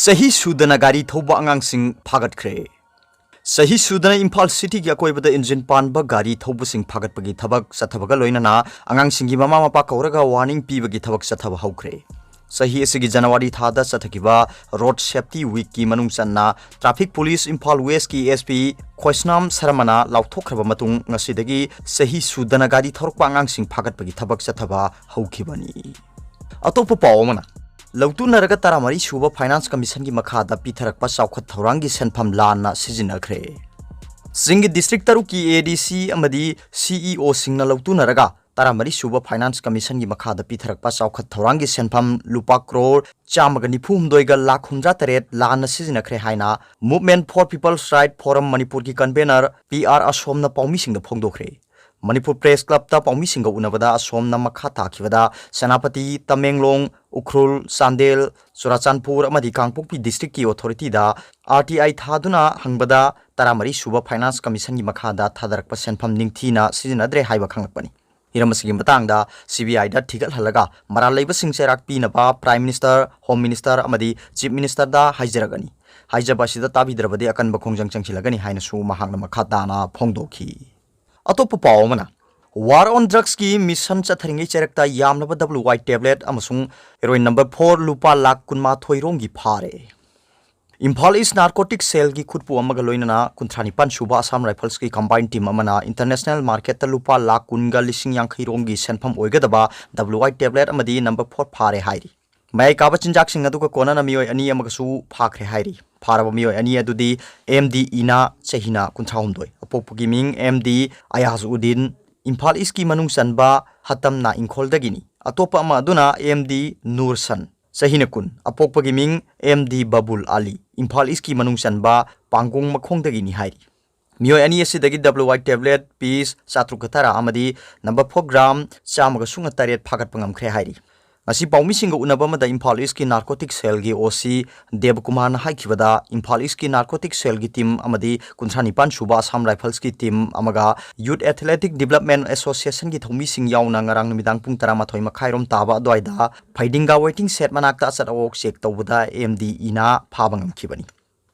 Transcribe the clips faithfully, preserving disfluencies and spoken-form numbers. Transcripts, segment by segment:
ꯆꯍꯤ ꯁꯨꯗꯅ ꯒꯥꯔꯤ ꯊꯧꯕ ꯑꯉꯥꯡꯁꯤꯡ ꯐꯥꯒꯠꯈ꯭ꯔꯦ꯫ ꯆꯍꯤ ꯁꯨꯗꯅ ꯏꯝꯐꯥꯜ ꯁꯤꯇꯤꯒꯤ ꯑꯀꯣꯏꯕꯗ ꯏꯟꯖꯤꯟ ꯄꯥꯟꯕ ꯒꯥꯔꯤ ꯊꯧꯕꯁꯤꯡ ꯐꯥꯒꯠꯄꯒꯤ ꯊꯕꯛ ꯆꯠꯊꯕꯒ ꯂꯣꯏꯅꯅ ꯑꯉꯥꯡꯁꯤꯡꯒꯤ ꯃꯃꯥ ꯃꯄꯥ ꯀꯧꯔꯒ ꯋꯥꯔꯅꯤꯡ ꯄꯤꯕꯒꯤ ꯊꯕꯛ ꯆꯠꯊꯕ ꯍꯧꯈ꯭ꯔꯦ꯫ ꯆꯍꯤ ꯑꯁꯤꯒꯤ ꯖꯅꯋꯥꯔꯤ ꯊꯥꯗ ꯆꯠꯊꯈꯤꯕ ꯔꯣꯗ ꯁꯦꯐꯇꯤ ꯋꯤꯛꯀꯤ ꯃꯅꯨꯡ ꯆꯟꯅ ꯇ꯭ꯔꯥꯐꯤꯛ ꯄꯨꯂꯤꯁ ꯏꯝꯐꯥꯜ ꯋꯦꯁꯀꯤ ꯑꯦꯁ ꯄꯤ ꯈ꯭ꯋꯥꯏꯁꯅꯥꯝ ꯁꯔꯃꯅ ꯂꯥꯎꯊꯣꯛꯈ꯭ꯔꯕ ꯃꯇꯨꯡ ꯉꯁꯤꯗꯒꯤ ꯆꯍꯤ ꯁꯨꯗꯅ ꯒꯥꯔꯤ ꯊꯧꯔꯛꯄ ꯑꯉꯥꯡꯁꯤꯡ ꯐꯥꯒꯠꯄꯒꯤ ꯊꯕꯛ ꯆꯠꯊꯕ ꯍꯧꯈꯤꯕꯅꯤ꯫ ꯑꯇꯣꯞꯄ ꯄꯥꯎ ꯑꯃꯅ, ꯂꯧꯇꯨꯅꯔꯒ ꯇꯔꯥꯃꯔꯤ ꯁꯨꯕ ꯐꯥꯏꯅꯥꯟꯁ ꯀꯃꯤꯁꯟꯒꯤ ꯃꯈꯥꯗ ꯄꯤꯊꯔꯛꯄ ꯆꯥꯎꯈꯠ ꯊꯧꯔꯥꯡꯒꯤ ꯁꯦꯟꯐꯝ ꯂꯥꯟꯅ ꯁꯤꯖꯤꯟꯅꯈ꯭ꯔꯦ꯫ ꯆꯤꯡꯒꯤ ꯗꯤꯁꯇ꯭ꯔꯤꯛ ꯇꯔꯨꯛꯀꯤ ꯑꯦ ꯗꯤ ꯁꯤ ꯑꯃꯗꯤ ꯁꯤ ꯏ ꯑꯣꯁꯤꯡꯅ ꯂꯧꯇꯨꯅꯔꯒ ꯇꯔꯥꯃꯔꯤ ꯁꯨꯕ ꯐꯥꯏꯅꯥꯟꯁ ꯀꯃꯤꯁꯟꯒꯤ ꯃꯈꯥꯗ ꯄꯤꯊꯔꯛꯄ ꯆꯥꯎꯈꯠ ꯊꯧꯔꯥꯡꯒꯤ ꯁꯦꯟꯐꯝ ꯂꯨꯄꯥ ꯀ꯭ꯔꯣꯔ ꯆꯥꯝꯃꯒ ꯅꯤꯐꯨ ꯍꯨꯝꯗꯣꯏꯒ ꯂꯥꯈ ꯍꯨꯝꯗ꯭ꯔꯥ ꯇꯔꯦꯠ ꯂꯥꯟꯅ ꯁꯤꯖꯤꯟꯅꯈ꯭ꯔꯦ ꯍꯥꯏꯅ Movement for People's Right Forum ꯃꯅꯤꯄꯨꯔꯒꯤ ꯀꯟꯚꯦꯅꯔ ꯄꯤ ꯑꯥꯔ ꯑꯁꯣꯝꯅ ꯄꯥꯎꯃꯤꯁꯤꯡꯗ ꯐꯣꯡꯗꯣꯛꯈ꯭ꯔꯦ꯫ ꯃꯅꯤꯄꯨꯔ ꯄ꯭ꯔꯦꯁ ꯀ꯭ꯂꯕꯇ ꯄꯥꯎꯃꯤꯁꯤꯡꯒ ꯎꯅꯕꯗ ꯑꯁꯣꯝꯅ ꯃꯈꯥ ꯇꯥꯈꯤꯕꯗ ꯁꯦꯅꯥꯄꯇꯤ, ꯇꯃꯦꯡꯂꯣꯡ, ꯎꯈ꯭ꯔꯨꯜ, ꯆꯥꯟꯗꯦꯜ, ꯆꯨꯔꯥꯆꯥꯟꯄꯨꯔ ꯑꯃꯗꯤ ꯀꯥꯡꯄꯣꯛꯄꯤ ꯗꯤꯁꯇ꯭ꯔꯤꯛꯀꯤ ꯑꯣꯊꯣꯔꯤꯇꯤꯗ ꯑꯥꯔ ꯇꯤ ꯑꯥꯏ ꯊꯥꯗꯨꯅ ꯍꯪꯕꯗ ꯇꯔꯥꯃꯔꯤ ꯁꯨꯕ ꯐꯥꯏꯅꯥꯟꯁ ꯀꯃꯤꯁꯟꯒꯤ ꯃꯈꯥꯗ ꯊꯥꯗꯔꯛꯄ ꯁꯦꯟꯐꯝ ꯅꯤꯡꯊꯤꯅ ꯁꯤꯖꯤꯟꯅꯗ꯭ꯔꯦ ꯍꯥꯏꯕ ꯈꯪꯂꯛꯄꯅꯤ꯫ ꯍꯤꯔꯝ ꯑꯁꯤꯒꯤ ꯃꯇꯥꯡꯗ ꯁꯤ ꯕꯤ ꯑꯥꯏꯗ ꯊꯤꯒꯠꯍꯜꯂꯒ ꯃꯔꯥꯜ ꯂꯩꯕꯁꯤꯡ ꯆꯩꯔꯥꯛ ꯄꯤꯅꯕ ꯄ꯭ꯔꯥꯏꯝ ꯃꯤꯅꯤꯁꯇꯔ, ꯍꯣꯝ ꯃꯤꯅꯤꯁꯇꯔ ꯑꯃꯗꯤ ꯆꯤꯐ ꯃꯤꯅꯤꯁꯇꯔꯗ ꯍꯥꯏꯖꯔꯒꯅꯤ꯫ ꯍꯥꯏꯖꯕ ꯑꯁꯤꯗ ꯇꯥꯕꯤꯗ꯭ꯔꯕꯗꯤ ꯑꯀꯟꯕ ꯈꯣꯡꯖꯪ ꯆꯪꯁꯤꯜꯂꯒꯅꯤ ꯍꯥꯏꯅꯁꯨ ꯃꯍꯥꯛꯅ ꯃꯈꯥ ꯇꯥꯅ ꯐꯣꯡꯗꯣꯛꯈꯤ꯫ ꯑꯇꯣꯞꯄ ꯄꯥꯎ ꯑꯃꯅ, War on Drugsꯀꯤ ꯃꯤꯁꯟ ꯆꯠꯊꯔꯤꯉꯩ ꯆꯩꯔꯛꯇ ꯌꯥꯝꯂꯕ ꯗꯕ꯭ꯂꯤꯌꯨ ꯑꯥꯏ ꯇꯦꯕ꯭ꯂꯦꯠ ꯑꯃꯁꯨꯡ ꯍꯦꯔꯣꯏꯟ ꯅꯝꯕꯔ ꯐꯣꯔ ꯂꯨꯄꯥ ꯂꯥꯈ ꯀꯨꯟꯃꯥꯊꯣꯏ ꯔꯣꯝꯒꯤ ꯐꯥꯔꯦ꯫ ꯏꯝꯐꯥꯜ ꯏꯁ ꯅꯥꯔꯀꯣꯇꯤꯛ ꯁꯦꯜꯒꯤ ꯈꯨꯠꯄꯨ ꯑꯃꯒ ꯂꯣꯏꯅꯅ ꯀꯨꯟꯊ꯭ꯔꯥ ꯅꯤꯄꯥꯟ ꯁꯨꯕ ꯑꯁꯥꯝ ꯔꯥꯏꯐꯜꯁꯀꯤ ꯀꯝꯕꯥꯏꯟ ꯇꯤꯝ ꯑꯃꯅ ꯏꯟꯇꯔꯅꯦꯁꯅꯦꯜ ꯃꯥꯔꯀꯦꯠꯇ ꯂꯨꯄꯥ ꯂꯥꯈ ꯀꯨꯟꯒ ꯂꯤꯁꯤꯡ ꯌꯥꯡꯈꯩ ꯔꯣꯝꯒꯤ ꯁꯦꯟꯐꯝ ꯑꯣꯏꯒꯗꯕ ꯗꯕ꯭ꯂꯤꯌꯨ ꯑꯥꯏ ꯇꯦꯕ꯭ꯂꯦꯠ ꯑꯃꯗꯤ ꯅꯝꯕꯔ ꯐꯣꯔ ꯐꯥꯔꯦ ꯍꯥꯏꯔꯤ꯫ ꯃꯌꯥꯏ ꯀꯥꯕ ꯆꯤꯟꯖꯥꯛꯁꯤꯡ ꯑꯗꯨꯒ ꯀꯣꯟꯅꯅ ꯃꯤꯑꯣꯏ ꯑꯅꯤ ꯑꯃꯒꯁꯨ ꯐꯥꯈ꯭ꯔꯦ ꯍꯥꯏꯔꯤ꯫ ꯐꯥꯔꯕ ꯃꯤꯑꯣꯏ ꯑꯅꯤ ꯑꯗꯨꯗꯤ ꯑꯦꯝ ꯗꯤ ꯏꯅꯥ, ꯆꯍꯤꯅ ꯀꯨꯟꯊ꯭ꯔꯥꯍꯨꯝꯗꯣꯏ, ꯑꯄꯣꯛꯄꯒꯤ ꯃꯤꯡ ꯑꯦꯝ ꯗꯤ ꯑꯌꯥꯖ ꯎꯗꯤꯟ, ꯏꯝꯐꯥꯜ ꯏꯁꯀꯤ ꯃꯅꯨꯡ ꯆꯟꯕ ꯍꯇꯝꯅꯥ ꯏꯪꯈꯣꯜꯗꯒꯤꯅꯤ꯫ ꯑꯇꯣꯞꯄ ꯑꯃ ꯑꯗꯨꯅ ꯑꯦꯝ ꯗꯤ ꯅꯨꯔꯁꯟ, ꯆꯍꯤꯅ ꯀꯨꯟ, ꯑꯄꯣꯛꯄꯒꯤ ꯃꯤꯡ ꯑꯦꯝ ꯗꯤ ꯕꯕꯨꯜ ꯑꯂꯤ, ꯏꯝꯐꯥꯜ ꯏꯁꯀꯤ ꯃꯅꯨꯡ ꯆꯟꯕ ꯄꯥꯡꯒꯣꯡ ꯃꯈꯣꯡꯗꯒꯤꯅꯤ ꯍꯥꯏꯔꯤ꯫ ꯃꯤꯑꯣꯏ ꯑꯅꯤ ꯑꯁꯤꯗꯒꯤ ꯗꯕ꯭ꯂꯤꯌꯨ ꯑꯥꯏ ꯇꯦꯕ꯭ꯂꯦꯠ ꯄꯤꯁ ꯆꯥꯇ꯭ꯔꯨꯛꯀ ꯇꯔꯥ ꯑꯃꯗꯤ ꯅꯝꯕꯔ ꯐꯣꯔ ꯒ꯭ꯔꯥꯝ ꯆꯥꯝꯃꯒ ꯁꯨꯞꯅ ꯇꯔꯦꯠ ꯐꯥꯒꯠꯄ ꯉꯝꯈ꯭ꯔꯦ ꯍꯥꯏꯔꯤ꯫ ꯉꯁꯤ ꯄꯥꯎꯃꯤꯁꯤꯡꯒ ꯎꯅꯕ ꯑꯃꯗ ꯏꯝꯐꯥꯜ ꯏꯁꯀꯤ ꯅꯥꯔꯀꯣꯇꯤꯛ ꯁꯦꯜꯒꯤ ꯑꯣ ꯁꯤ ꯗꯦꯕꯀꯨꯃꯥꯔꯅ ꯍꯥꯏꯈꯤꯕꯗ, ꯏꯝꯐꯥꯜ ꯏꯁꯀꯤ ꯅꯥꯔꯀꯣꯇꯤꯛ ꯁꯦꯜꯒꯤ ꯇꯤꯝ ꯑꯃꯗꯤ ꯀꯨꯟꯊ꯭ꯔꯥ ꯅꯤꯄꯥꯟ ꯁꯨꯕ ꯑꯁꯥꯝ ꯔꯥꯏꯐꯜꯁꯀꯤ ꯇꯤꯝ ꯑꯃꯒ ꯌꯨꯠ ꯑꯦꯊꯂꯦꯇꯤꯛ ꯗꯤꯕꯂꯞꯃꯦꯟ ꯑꯦꯁꯣꯁꯤꯌꯦꯁꯟꯒꯤ ꯊꯧꯃꯤꯁꯤꯡ ꯌꯥꯎꯅ ꯉꯔꯥꯡ ꯅꯨꯃꯤꯗꯥꯡ ꯄꯨꯡ ꯇꯔꯥꯃꯥꯊꯣꯏ ꯃꯈꯥꯏꯔꯣꯝ ꯇꯥꯕ ꯑꯗꯨꯋꯥꯏꯗ ꯐꯩꯗꯤꯡꯒꯥ ꯋꯦꯇꯤꯡ ꯁꯦꯠ ꯃꯅꯥꯛꯇ ꯑꯆꯠ ꯑꯋꯣꯛ ꯆꯦꯛ ꯇꯧꯕꯗ ꯑꯦꯝ ꯗꯤ ꯏꯅ ꯐꯥꯕ ꯉꯝꯈꯤꯕꯅꯤ꯫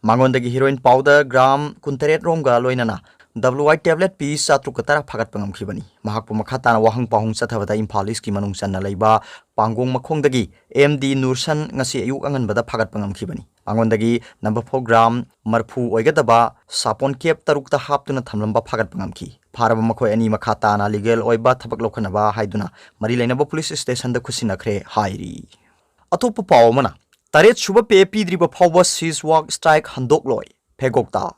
ꯃꯉꯣꯟꯗꯒꯤ ꯍꯤꯔꯣꯏꯟ ꯄꯥꯎꯗꯔ ꯒ꯭ꯔꯥꯝ ꯀꯨꯟꯇꯔꯦꯠ ꯔꯣꯝꯒ ꯂꯣꯏꯅꯅ ꯗꯕꯜꯌꯨ ꯑꯥꯏ ꯇꯦꯕ꯭ꯂꯦꯠ ꯄꯤꯁ ꯆꯥꯇ꯭ꯔꯨꯛꯀ ꯇꯔꯥ ꯐꯥꯒꯠꯄ ꯉꯝꯈꯤꯕꯅꯤ꯫ ꯃꯍꯥꯛꯄꯨ ꯃꯈꯥ ꯇꯥꯅ ꯋꯥꯍꯪ ꯄꯥꯎꯍꯪ ꯆꯠꯊꯕꯗ ꯏꯝꯐꯥꯜ ꯏꯁꯀꯤ ꯃꯅꯨꯡ ꯆꯟꯅ ꯂꯩꯕ ꯄꯥꯡꯒꯣꯡ ꯃꯈꯣꯡꯗꯒꯤ ꯑꯦꯝ ꯗꯤ ꯅꯨꯔꯁꯟ ꯉꯁꯤ ꯑꯌꯨꯛ ꯑꯉꯟꯕꯗ ꯐꯥꯒꯠꯄ ꯉꯝꯈꯤꯕꯅꯤ꯫ ꯃꯉꯣꯟꯗꯒꯤ ꯅꯝꯕꯔ ꯐꯣꯔ ꯒ꯭ꯔꯥꯝ ꯃꯔꯐꯨ ꯑꯣꯏꯒꯗꯕ ꯁꯥꯄꯣꯟ ꯀꯦꯞ ꯇꯔꯨꯛꯇ ꯍꯥꯞꯇꯨꯅ ꯊꯝꯂꯝꯕ ꯐꯥꯒꯠꯄ ꯉꯝꯈꯤ꯫ ꯐꯥꯔꯕ ꯃꯈꯣꯏ ꯑꯅꯤ ꯃꯈꯥ ꯇꯥꯅ ꯂꯤꯒꯦꯜ ꯑꯣꯏꯕ ꯊꯕꯛ ꯂꯧꯈꯠꯅꯕ ꯍꯥꯏꯗꯨꯅ ꯃꯔꯤ ꯂꯩꯅꯕ ꯄꯨꯂꯤꯁ ꯁ꯭ꯇꯦꯁꯟꯗ ꯈꯨꯠꯁꯤꯟꯅꯈ꯭ꯔꯦ ꯍꯥꯏꯔꯤ꯫ ꯑꯇꯣꯞꯄ ꯄꯥꯎ ꯑꯃꯅ, ꯇꯔꯦꯠ ꯁꯨꯕ ꯄꯦ ꯄꯤꯗ꯭ꯔꯤꯕ ꯐꯥꯎꯕ ꯁꯤꯖ ꯋꯥꯛ ꯁ꯭ꯇ꯭ꯔꯥꯏꯛ ꯍꯟꯗꯣꯛꯂꯣꯏ, ꯐꯦꯒꯣꯛꯇꯥ꯫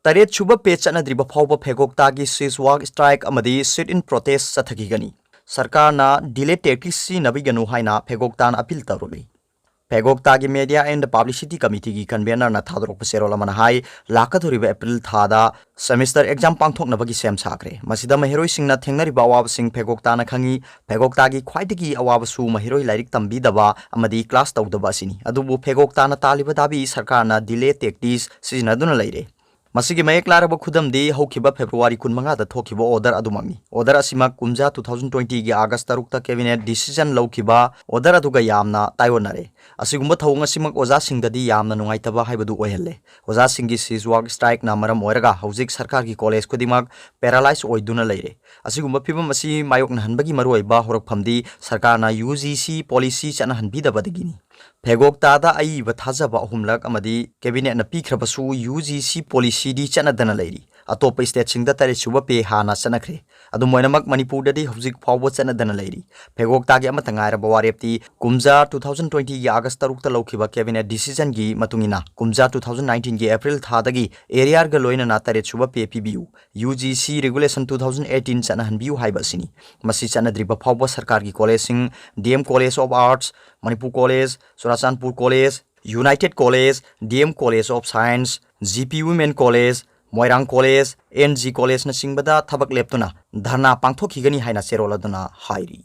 ꯇꯔꯦꯠ ꯁꯨꯕ ꯄꯦ ꯆꯠꯅꯗ꯭ꯔꯤꯕ ꯐꯥꯎꯕ ꯐꯦꯒꯣꯛꯇꯥꯒꯤ ꯁꯤꯖ ꯋꯥꯛ ꯁ꯭ꯇ꯭ꯔꯥꯏꯛ ꯑꯃꯗꯤ ꯁꯤꯠ ꯏꯟ ꯄ꯭ꯔꯣꯇꯦꯁ ꯆꯠꯊꯈꯤꯒꯅꯤ꯫ ꯁꯔꯀꯥꯔꯅ ꯗꯤꯂꯦ ꯇꯦꯛꯇꯤꯛꯁ ꯁꯤꯖꯤꯟꯅꯕꯤꯒꯅꯨ ꯍꯥꯏꯅ ꯐꯦꯒꯣꯛꯇꯥꯅ ꯑꯄꯤꯜ ꯇꯧꯔꯛꯂꯤ꯫ ꯐꯦꯒꯣꯛꯇꯥꯒꯤ ꯃꯦꯗꯤꯌꯥ ꯑꯦꯟ ꯄꯕ꯭ꯂꯤꯁꯤꯇꯤ ꯀꯃꯤꯇꯤꯒꯤ ꯀꯟꯚꯦꯅꯔꯅ ꯊꯥꯗꯣꯔꯛꯄ ꯆꯦꯔꯣꯜ ꯑꯃꯅ ꯍꯥꯏ, ꯂꯥꯛꯀꯗꯧꯔꯤꯕ ꯑꯦꯄ꯭ꯔꯤꯜ ꯊꯥꯗ ꯁꯦꯃꯤꯁꯇꯔ ꯑꯦꯛꯖꯥꯝ ꯄꯥꯡꯊꯣꯛꯅꯕꯒꯤ ꯁꯦꯝ ꯁꯥꯈ꯭ꯔꯦ꯫ ꯃꯁꯤꯗ ꯃꯍꯩꯔꯣꯏꯁꯤꯡꯅ ꯊꯦꯡꯅꯔꯤꯕ ꯑꯋꯥꯕꯁꯤꯡ ꯐꯦꯒꯣꯛꯇꯥꯅ ꯈꯪꯏ꯫ ꯐꯦꯒꯣꯛꯇꯥꯒꯤ ꯈ꯭ꯋꯥꯏꯗꯒꯤ ꯑꯋꯥꯕꯁꯨ ꯃꯍꯩꯔꯣꯏ ꯂꯥꯏꯔꯤꯛ ꯇꯝꯕꯤꯗꯕ ꯑꯃꯗꯤ ꯀ꯭ꯂꯥꯁ ꯇꯧꯗꯕ ꯑꯁꯤꯅꯤ꯫ ꯑꯗꯨꯕꯨ ꯐꯦꯒꯣꯛꯇꯥꯅ ꯇꯥꯜꯂꯤꯕ ꯗꯥꯕꯤ ꯁꯔꯀꯥꯔꯅ ꯗꯤꯂꯦ ꯇꯦꯛꯇꯤꯁ ꯁꯤꯖꯤꯟꯅꯗꯨꯅ ꯂꯩꯔꯦ꯫ ꯃꯁꯤꯒꯤ ꯃꯌꯦꯛ ꯂꯥꯔꯕ ꯈꯨꯗꯝꯗꯤ ꯍꯧꯈꯤꯕ ꯐꯦꯕ꯭ꯔꯨꯋꯥꯔꯤ ꯀꯨꯟꯃꯉꯥꯗ ꯊꯣꯛꯈꯤꯕ ꯑꯣꯔꯗꯔ ꯑꯗꯨꯃꯛꯅꯤ꯫ ꯑꯣꯔꯗꯔ ꯑꯁꯤꯃꯛ ꯀꯨꯝꯖꯥ ꯇꯨ ꯊꯥꯎꯖꯟ ꯇ꯭ꯋꯦꯟꯇꯤꯒꯤ ꯑꯥꯒꯁ ꯇꯔꯨꯛꯇ ꯀꯦꯕꯤꯅꯦꯠ ꯗꯤꯁꯤꯖꯟ ꯂꯧꯈꯤꯕ ꯑꯣꯔꯗꯔ ꯑꯗꯨꯒ ꯌꯥꯝꯅ ꯇꯥꯏꯑꯣꯟꯅꯔꯦ꯫ ꯑꯁꯤꯒꯨꯝꯕ ꯊꯧꯑꯣꯡ ꯑꯁꯤꯃꯛ ꯑꯣꯖꯥꯁꯤꯡꯗꯗꯤ ꯌꯥꯝꯅ ꯅꯨꯡꯉꯥꯏꯇꯕ ꯍꯥꯏꯕꯗꯨ ꯑꯣꯏꯍꯜꯂꯦ꯫ ꯑꯣꯖꯥꯁꯤꯡꯒꯤ ꯁꯤꯖ ꯋꯥꯛ ꯁ꯭ꯇ꯭ꯔꯥꯏꯛꯅ ꯃꯔꯝ ꯑꯣꯏꯔꯒ ꯍꯧꯖꯤꯛ ꯁꯔꯀꯥꯔꯒꯤ ꯀꯣꯂꯦꯖ ꯈꯨꯗꯤꯡꯃꯛ ꯄꯦꯔꯥꯂꯥꯏꯖ ꯑꯣꯏꯗꯨꯅ ꯂꯩꯔꯦ꯫ ꯑꯁꯤꯒꯨꯝꯕ ꯐꯤꯕꯝ ꯑꯁꯤ ꯃꯥꯌꯣꯛꯅꯍꯟꯕꯒꯤ ꯃꯔꯨꯑꯣꯏꯕ ꯍꯧꯔꯛꯐꯝꯗꯤ ꯁꯔꯀꯥꯔꯅ ꯌꯨ ꯖꯤ ꯁꯤ ꯄꯣꯂꯤꯁꯤ ꯆꯠꯅꯍꯟꯕꯤꯗꯕꯗꯒꯤꯅꯤ꯫ ꯐꯦꯒꯣꯛꯇꯥꯗ ꯑꯏꯕ ꯊꯥꯖꯕ ꯑꯍꯨꯝꯂꯛ ꯑꯃꯗꯤ ꯀꯦꯕꯤꯅꯦꯠꯅ ꯄꯤꯈ꯭ꯔꯕꯁꯨ ꯌꯨ ꯖꯤ ꯁꯤ ꯄꯣꯂꯤꯁꯤꯗꯤ ꯆꯠꯅꯗꯅ ꯂꯩꯔꯤ꯫ ꯑꯇꯣꯞꯄ ꯁ꯭ꯇꯦꯠꯁꯤꯡꯗ ꯇꯔꯦꯠ ꯁꯨꯕ ꯄꯦ ꯍꯥꯟꯅ ꯆꯠꯅꯈ꯭ꯔꯦ꯫ ꯑꯗꯨꯝ ꯑꯣꯏꯅꯃꯛ ꯃꯅꯤꯄꯨꯔꯗꯗꯤ ꯍꯧꯖꯤꯛ ꯐꯥꯎꯕ ꯆꯠꯅꯗꯅ ꯂꯩꯔꯤ꯫ ꯐꯦꯒꯣꯛꯇꯥꯒꯤ ꯑꯃꯠꯇ ꯉꯥꯏꯔꯕ ꯋꯥꯔꯦꯞꯇꯤ ꯀꯨꯝꯖꯥ ꯇꯨ ꯊꯥꯎꯖꯟ ꯇ꯭ꯋꯦꯟꯇꯤꯒꯤ ꯑꯥꯒꯁ ꯇꯔꯨꯛꯇ ꯂꯧꯈꯤꯕ ꯀꯦꯕꯤꯅꯦꯠ ꯗꯤꯁꯤꯖꯟꯒꯤ ꯃꯇꯨꯡ ꯏꯟꯅ ꯀꯨꯝꯖꯥ ꯇꯨ ꯊꯥꯎꯖꯟ ꯅꯥꯏꯟꯇꯤꯟꯒꯤ ꯑꯦꯄ꯭ꯔꯤꯜ ꯊꯥꯗꯒꯤ ꯑꯦꯔꯤꯌꯔꯒ ꯂꯣꯏꯅꯅ ꯇꯔꯦꯠ ꯁꯨꯕ ꯄꯦ ꯄꯤꯕꯤꯌꯨ, U G C regulation two thousand eighteen ꯆꯠꯅꯍꯟꯕꯤꯌꯨ ꯍꯥꯏꯕ ꯑꯁꯤꯅꯤ꯫ ꯃꯁꯤ ꯆꯠꯅꯗ꯭ꯔꯤꯕ ꯐꯥꯎꯕ ꯁꯔꯀꯥꯔꯒꯤ ꯀꯣꯂꯦꯖꯁꯤꯡ, D M college of arts, Manipur college, Churachandpur college, united college, D M college of science, G P women college, Moirang college, N G ꯀꯣꯂꯦꯖꯅꯆꯤꯡꯕꯗ ꯊꯕꯛ ꯂꯦꯞꯇꯨꯅ ꯙꯔꯅꯥ ꯄꯥꯡꯊꯣꯛꯈꯤꯒꯅꯤ ꯍꯥꯏꯅ ꯆꯦꯔꯣꯜ ꯑꯗꯨꯅ ꯍꯥꯏꯔꯤ꯫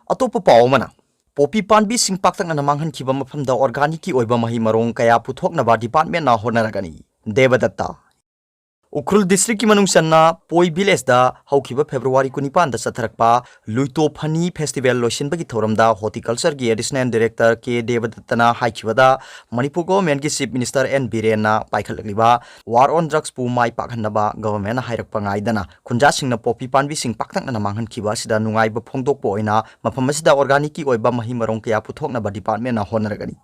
ꯑꯇꯣꯞꯄ ꯄꯥꯎ ꯑꯃꯅ, ꯄꯣꯄꯤ ꯄꯥꯝꯕꯤꯁꯤꯡ ꯄꯥꯛꯇꯛꯅꯅ ꯃꯥꯡꯍꯟꯈꯤꯕ ꯃꯐꯝꯗ organicꯀꯤ ꯑꯣꯏꯕ ꯃꯍꯩ ꯃꯔꯣꯡ ꯀꯌꯥ ꯄꯨꯊꯣꯛꯅꯕ departmentꯅ ꯍꯣꯠꯅꯔꯒꯅꯤ꯫ ꯗꯦꯕꯗꯠꯇ꯫ ꯎꯈ꯭ꯔꯨꯜ districtꯀꯤ ꯃꯅꯨꯡ ꯆꯟꯅ ꯄꯣꯏ villageꯇ ꯍꯧꯈꯤꯕ February ꯀꯨꯟꯅꯤꯄꯥꯟꯗ ꯆꯠꯊꯔꯛꯄ ꯂꯨꯏꯇꯣ ꯐꯅꯤ festival ꯂꯣꯏꯁꯤꯟꯕꯒꯤ ꯊꯧꯔꯝꯗ horticultureꯒꯤ additional director ꯀꯦ ꯗꯦꯕꯗꯠꯇꯅ ꯍꯥꯏꯈꯤꯕꯗ, ꯃꯅꯤꯄꯨꯔ governmentꯀꯤ chief minister ꯑꯦꯟ ꯕꯤꯔꯦꯟꯅ ꯄꯥꯏꯈꯠꯂꯛꯂꯤꯕ war on drugsꯄꯨ ꯃꯥꯏ ꯄꯥꯛꯍꯟꯅꯕ governmentꯅ ꯍꯥꯏꯔꯛꯄ ꯉꯥꯏꯗꯅ ꯈꯨꯟꯖꯥꯁꯤꯡꯅ ꯄꯣꯄꯤ ꯄꯥꯝꯕꯤꯁꯤꯡ ꯄꯥꯛꯇꯛꯅꯅ ꯃꯥꯡꯍꯟꯈꯤꯕ ꯑꯁꯤꯗ ꯅꯨꯡꯉꯥꯏꯕ ꯐꯣꯡꯗꯣꯛꯄ ꯑꯣꯏꯅ ꯃꯐꯝ ꯑꯁꯤꯗ organicꯀꯤ ꯑꯣꯏꯕ ꯃꯍꯩ ꯃꯔꯣꯡ ꯀꯌꯥ ꯄꯨꯊꯣꯛꯅꯕ departmentꯅ ꯍꯣꯠꯅꯔꯒꯅꯤ꯫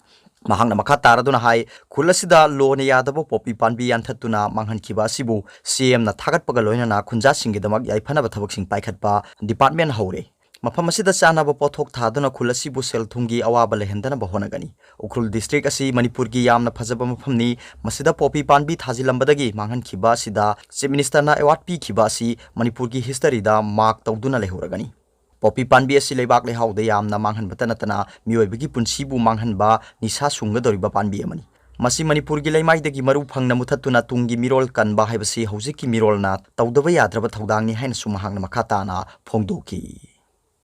ꯃꯍꯥꯛꯅ ꯃꯈꯥ ꯇꯥꯔꯗꯨꯅ ꯍꯥꯏ, ꯈꯨꯜ ꯑꯁꯤꯗ ꯂꯣꯅ ꯌꯥꯗꯕ ꯄꯣꯄꯤ ꯄꯥꯝꯕꯤ ꯌꯥꯟꯊꯠꯇꯨꯅ ꯃꯥꯡꯍꯟꯈꯤꯕ ꯑꯁꯤꯕꯨ CMꯅ ꯊꯥꯒꯠꯄꯒ ꯂꯣꯏꯅꯅ ꯈꯨꯟꯖꯥꯁꯤꯡꯒꯤꯗꯃꯛ ꯌꯥꯏꯐꯅꯕ ꯊꯕꯛꯁꯤꯡ ꯄꯥꯏꯈꯠꯄ department ꯍꯧꯔꯦ꯫ ꯃꯐꯝ ꯑꯁꯤꯗ ꯆꯥꯅꯕ ꯄꯣꯠꯊꯣꯛ ꯊꯥꯗꯨꯅ ꯈꯨꯜ ꯑꯁꯤꯕꯨ ꯁꯦꯜ ꯊꯨꯝꯒꯤ ꯑꯋꯥꯕ ꯂꯩꯍꯟꯗꯅꯕ ꯍꯣꯠꯅꯒꯅꯤ꯫ ꯎꯈ꯭ꯔꯨꯜ district ꯑꯁꯤ ꯃꯅꯤꯄꯨꯔꯒꯤ ꯌꯥꯝꯅ ꯐꯖꯕ ꯃꯐꯝꯅꯤ꯫ ꯃꯁꯤꯗ ꯄꯣꯄꯤ ꯄꯥꯝꯕꯤ ꯊꯥꯖꯤꯜꯂꯝꯕꯗꯒꯤ ꯃꯥꯡꯍꯟꯈꯤꯕ ꯑꯁꯤꯗ chief ministerꯅ award ꯄꯤꯈꯤꯕ ꯑꯁꯤ ꯃꯅꯤꯄꯨꯔꯒꯤ historyꯗ mark ꯇꯧꯗꯨꯅ ꯂꯩꯍꯧꯔꯒꯅꯤ꯫ ꯄꯣꯄꯤ ꯄꯥꯝꯕꯤ ꯑꯁꯤ ꯂꯩꯕꯥꯛ ꯂꯩꯍꯥꯎꯗ ꯌꯥꯝꯅ ꯃꯥꯡꯍꯟꯕꯇ ꯅꯠꯇꯅ ꯃꯤꯑꯣꯏꯕꯒꯤ ꯄꯨꯟꯁꯤꯕꯨ ꯃꯥꯡꯍꯟꯕ ꯅꯤꯁꯥ ꯁꯨꯡꯒꯗꯧꯔꯤꯕ ꯄꯥꯝꯕꯤ ꯑꯃꯅꯤ꯫ ꯃꯁꯤ ꯃꯅꯤꯄꯨꯔꯒꯤ ꯂꯩꯃꯥꯏꯗꯒꯤ ꯃꯔꯨ ꯐꯪꯅ ꯃꯨꯊꯠꯇꯨꯅ ꯇꯨꯡꯒꯤ ꯃꯤꯔꯣꯜ ꯀꯟꯕ ꯍꯥꯏꯕꯁꯤ ꯍꯧꯖꯤꯛꯀꯤ ꯃꯤꯔꯣꯜꯅ ꯇꯧꯗꯕ ꯌꯥꯗ꯭ꯔꯕ ꯊꯧꯗꯥꯡꯅꯤ ꯍꯥꯏꯅꯁꯨ ꯃꯍꯥꯛꯅ ꯃꯈꯥ ꯇꯥꯅ ꯐꯣꯡꯗꯣꯛꯈꯤ꯫